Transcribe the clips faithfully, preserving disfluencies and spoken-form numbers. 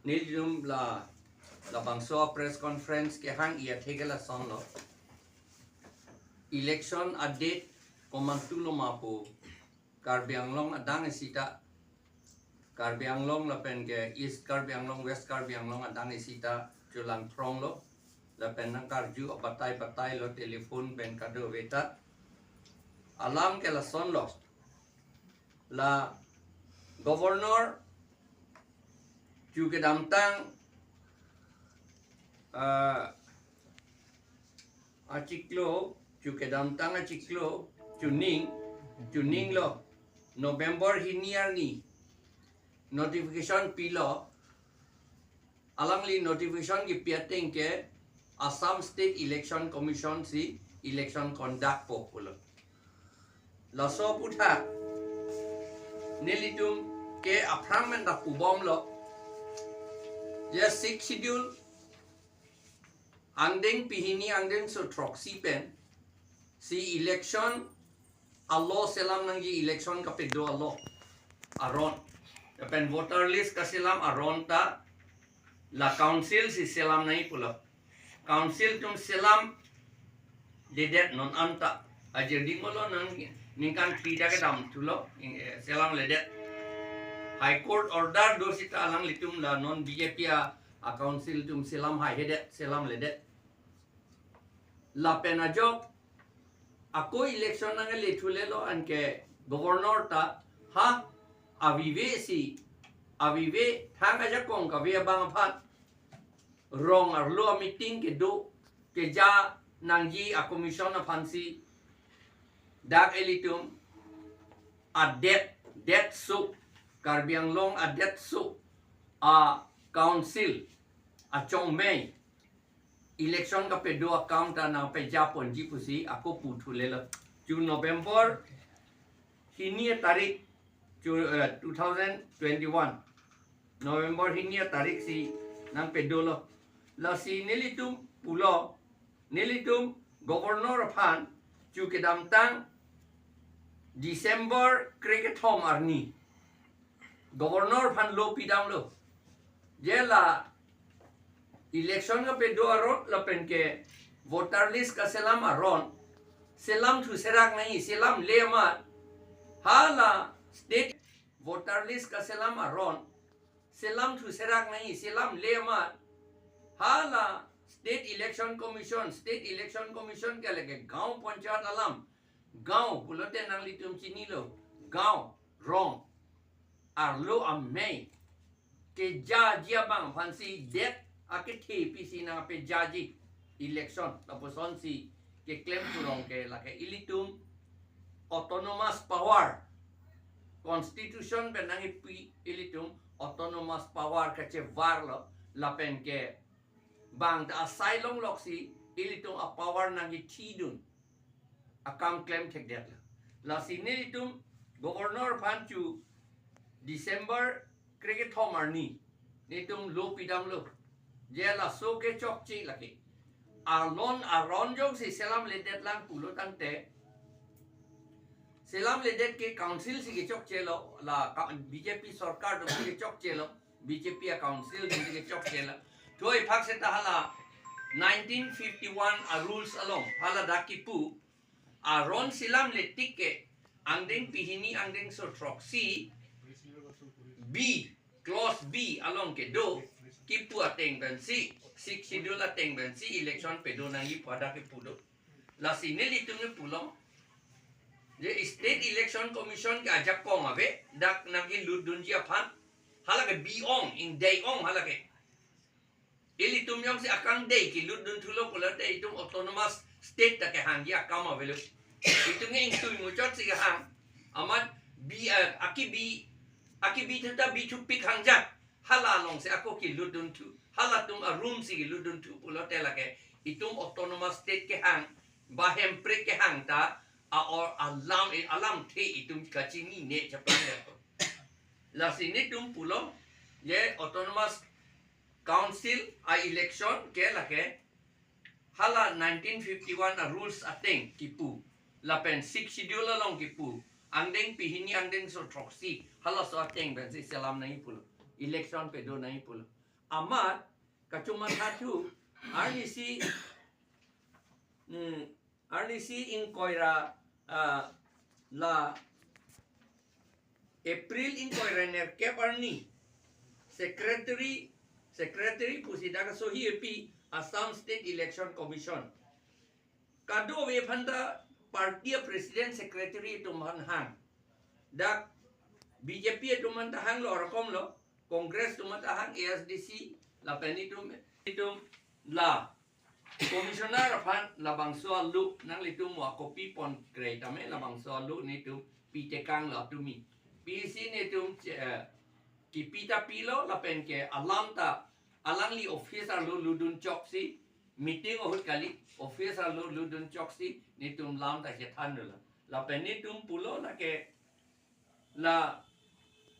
Nelitum la, labangso press conference kehang i athe ke lasonlo. Election a-date komantulo ma pu Karbi Anglong adang isi ta, Karbi Anglong lapen ke East Karbi Anglong, West Karbi Anglong adang isi ta cholangthronglo. Lapen nangkarju abatai batai lo, telephone pen kadokave ta. Alam ke lasonlo. La Governor chu kedamtang, ah, achiklo, chu kedamtang achiklo, chuning, chuninglo, November hini arni notification pilo. Alangli notification kipi ateng ke Assam State Election Commission si election conductpo pulo. Laso aputhak nelitum ke aphrang pen ta pubomlo, je Sixth Schedule angdeng pehini angdengso throksi pen si election alo selam nangji, election kapedo alo aron. Lapen voter list kaselam aron ta la council si selam nangji pulo. Council atum selamledet non anta. Ajir dingmolo, nang ningkan thri ta kedamthulo, ing, eh, selamledet. High Court order do sita alanglitum la non B J P a, a council atum selam haihedet, selamledet. Lapen ajok ako election nangle thulelo, anke governor ta ha avive si, avive thang ajakong kave abang aphan rong arlo a-meeting kedo, keja nangji a-commission aphansi dak ilitum adet, detso, Karbi Anglong adetso a-council achongmei election kapedo akam ta nangpejaponji pusi ako puthulelo. Chu November hini tarik, chu, eh, two thousand twenty-one November hini tarik si nangpedolo. Lasi nelitum pulo, nelitum governor aphan chu kedamtang December krekethom arni governor aphan lo pidamlo, je la election kapedo aron lapen ke voter list kaselam aron selamthu serak nangji, selamle amat hala state voter list kaselam aron selamthu serak nangji, selamle amat hala State Election Commission, State Election Commission ke lake gaon panchayat alam, gaon pulote nanglitum chinilo, gaon, rong arlo amei kejaji abang aphansi det akethe pisi nangpejaji election, lapusonsi keklem kurong ke lake ilitum autonomous power, constitution pen nangkipi ilitum autonomous power kachevarlo, lapen ke bang ta asai longlok si ilitum a-power nangkithidun akam klemthekdetlo. Lasi nelitum governor aphan chu December krekethom arni nelitum lo pidamlo, je laso kechokche lake alon aron jongsi selamledet lang pulo tangte, selamledet ke council si kechokchelo, la ka-, B J P sorkar atum si kechokchelo, B J P a-council atum si kechokchelo. Thoi phak seta hala nineteen fifty-one a-rules along hala dak kipu, aron selamle tik ke angdeng pehini angdengso throksi B, clause B along kedo kipu ateng pensi, Sixth Schedule ateng pensi election pedo nangji pu dak kipu do. Lasi nelitum ne pulo, je State Election Commission ke ajakong ave dak nangkelutdunji aphan, hala ke bi-ong, ingdei-ong hala ke. Ilitum jongsi akangdei kelutdunthulo pulote itum autonomous state ta kehangji akam avelo. Itum ke ingtui muchot si kehang. Amat bi, eh, akibi, akibi thu ta bi thupik hangjak. Hala alongsi ako kelutdunthu, halatum a-room si kelutdunthu pulote lake itum autonomous state kehang, ba hemprek kehang ta a-or alam, alamthe itum kachinine chapangdetpo. Lasi nelitum pulo, je autonomous council a-election ke lake hala nineteen fifty-one a-rules ateng kipu, lapen Sixth Schedule along kipu, angdeng pehini angdengso throksi, halaso ateng pensi selam nangji pulo, election pedo nangji pulo. Amat kachomathathu, arnisi, hmm, arnisi ingkoi ra, ah, la April ingkoi ra nerkep arni, secretary, secretary pusi dak sohi epi Assam State Election Commission. Kadokave aphanta party a president secretary atum aphan hang. Dak B J P atum aphanta hanglo, rokom lo, Congress atum aphanta hang, A S D C, lapen itum, itum la commissioner aphan labangso alo nanglitum wa copy pon kre tame, labangso alo netum pitekanglo tumi. Pisi netum che-, eh, kipi ta pilo, lapen ke alam ta alangli office arlo ludun choksi, meeting ahut kali, office arlo ludun choksi netum lam ta chethan dolo. Lapen netum pulo lake la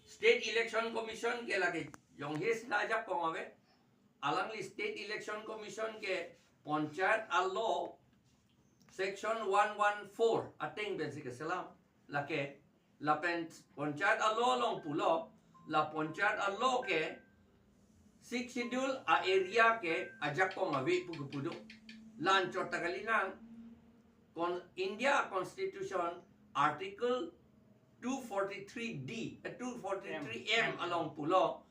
State Election Commission ke lake jonghe sina ajakong ave. Alangli State Election Commission ke Panchayat a-law section one one four ateng pensi keselam. Lake lapen Panchayat a-law along pulo, la Panchayat a-law ke Sixth Schedule a-area ke ajakong ave pu kepu do. La anchot ta kalilang, Con-, India Constitution Article two forty-three D, eh, two forty-three M along pulo,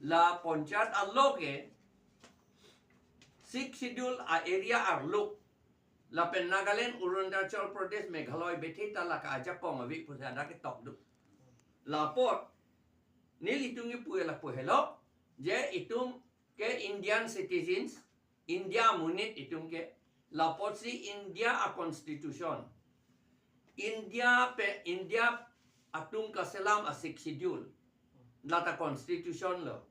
la Panchayat a-law ke Sixth Schedule a-area arlo, lapen Nagaland, Arunachal Pradesh, Meghalaya bethe ta lake ajakong ave pusi dak ketok do. Lapot nelitum kipu lapu helo, je itum ke Indian citizens, India amonit itum ke, lapotsi India a-constitution, India pen, India atum kaselam a-Sixth Schedule, lata constitution lo,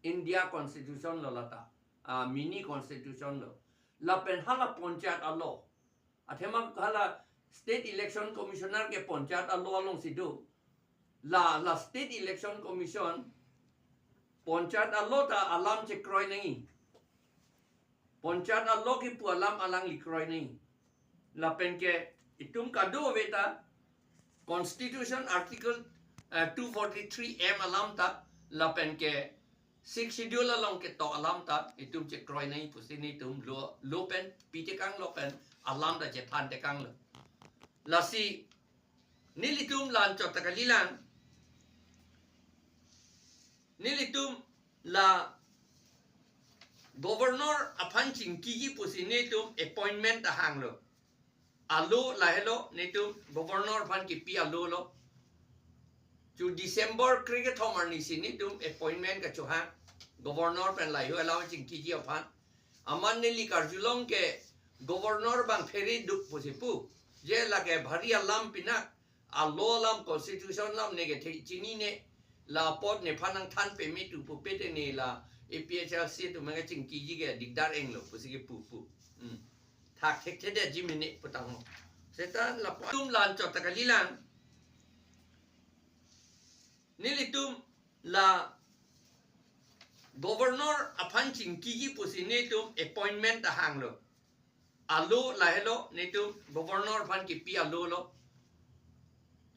India constitution lo lata, ah, mini constitution lo. Lapen hala Panchayat a-law, athema hala State Election Commissioner ke Panchayat a-law alongsi do. La, la State Election Commission Panchayat a-law ta alam chekroi nangji. Panchayat a-law kipu alam alangli kroi nangji. Lapen ke itum kadokave ta Constitution Article, eh, two forty-three M alam ta, lapen ke Sixth Schedule along ketok alam ta itum chekroi nangji pusi netum lo, lo pen pitekanglo pen alam ta chethantekanglo. Lasi nelitum la anchot ta kalilang, nelitum la Governor aphan chingkiji pusi netum appointment ta hanglo. Alo lahelo, netum Governor aphan kipi alo lo. Chu December krekethom arnisi netum appointment kachohang, Governor pen lahei alam chingkiji aphan. Amat neli karjulong ke Governor bang phere duk pusi pu. Je lake bhari alam pinak, a-law alam, constitution alam ne kethe chinine, lapot nephan nangthan peme tu pupe te ne la A P H L C atum kachingkiji ke dikdar inglo pusi kepu pu. Hmm. Thak thekthedetji mene pu tanglo. Seta lapu atum la anchot ta kalilang. Nelitum la Governor aphan chingkiji pusi netum appointment ta hanglo. Alo lahelo, netum Governor aphan kipi alo lo.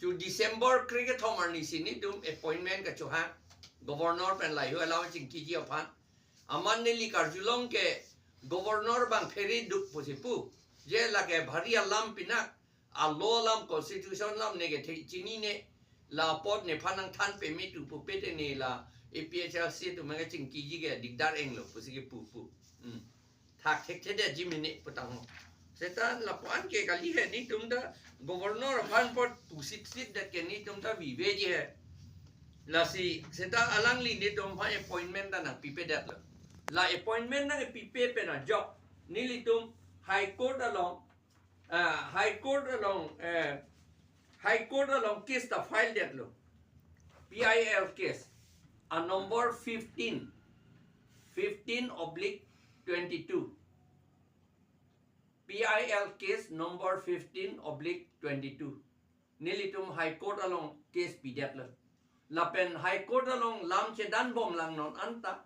Chu December krekethom arnisi netum appointment kachohang, Governor pen lahei alam chingkiji aphan. Amat neli karjulong ke Governor bang phere duk pusi pu. Je lake bhari alam pinak, a-law alam, constitution alam ne kethe chinine, lapot nephan nangthan peme tu pupe te ne la A P H L C atum kachingkiji ke dikdar inglo pusi kepu pu. Hmm. Thak thekthedetji mene pu tanglo. Seta lapu-an ke kali he, netum ta Governor aphan apot pusitsit det ke netum ta viveji he. Lasi seta alangli netum aphan appointment ta nangpipedetlo. La appointment nangpipe pen ajok nelitum High Court along, ah, High Court along, eh, High Court along case ta file detlo. P I L case a number fifteen, fifteen oblique twenty-two. P I L case number fifteen oblique twenty-two. Nelitum High Court along case pidetlo. Lapen High Court along lam chedanbomlang non anta.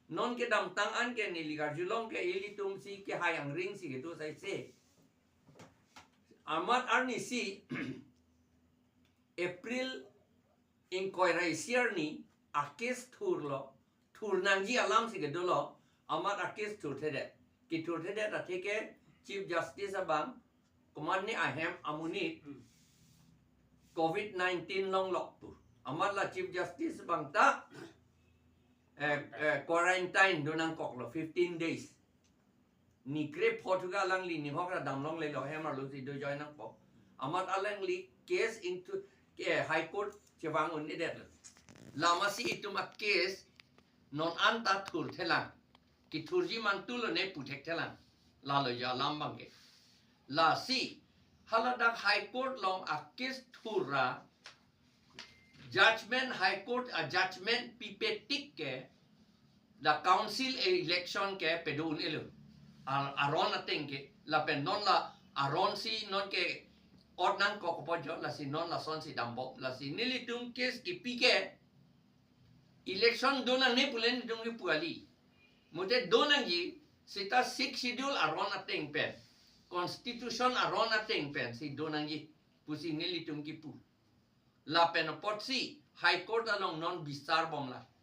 Non kedamtang an ke neli karjulong ke ilitum si kehai angring si kedo saise. Amat arnisi April ingkoi ra isi arni a-case thurlo. thur nangji alam si kedolo, amat a case thurthedet. Kethurthedet atheke Chief Justice abang, komatne ahem amonit covid nineteen longlok pu. Amat la Chief Justice abang ta eh, eh, quarantine do nangkoklo fifteen days. Ni krepho thuke alangli ni hok ra damlonglelo, hem arlo si do join nangpo. Amat alangli case into ke High Court chevang un-edetlo. Lamasi itum a case non anta thurthelang. Kethurji mantulo ne puthekthelang. Lalo jo alam abangke. Lasi haladak High Court along a case thur ra judgment, High Court a judgment pipe tik ke la council election ke pado un-elo. A-, aron ateng ke lapen non la aron si non ke ot nangkok apot jo, lasi non lason si dambom, lasi nelitum case kipi ke election do nangne pu le nelitum kipu kali. Mute do nangji, seta Sixth Schedule aron ateng pen, Constitution aron ateng pen si do nangji pusi nelitum kipu. Lapen apotsi High Court along non bistar bomlo.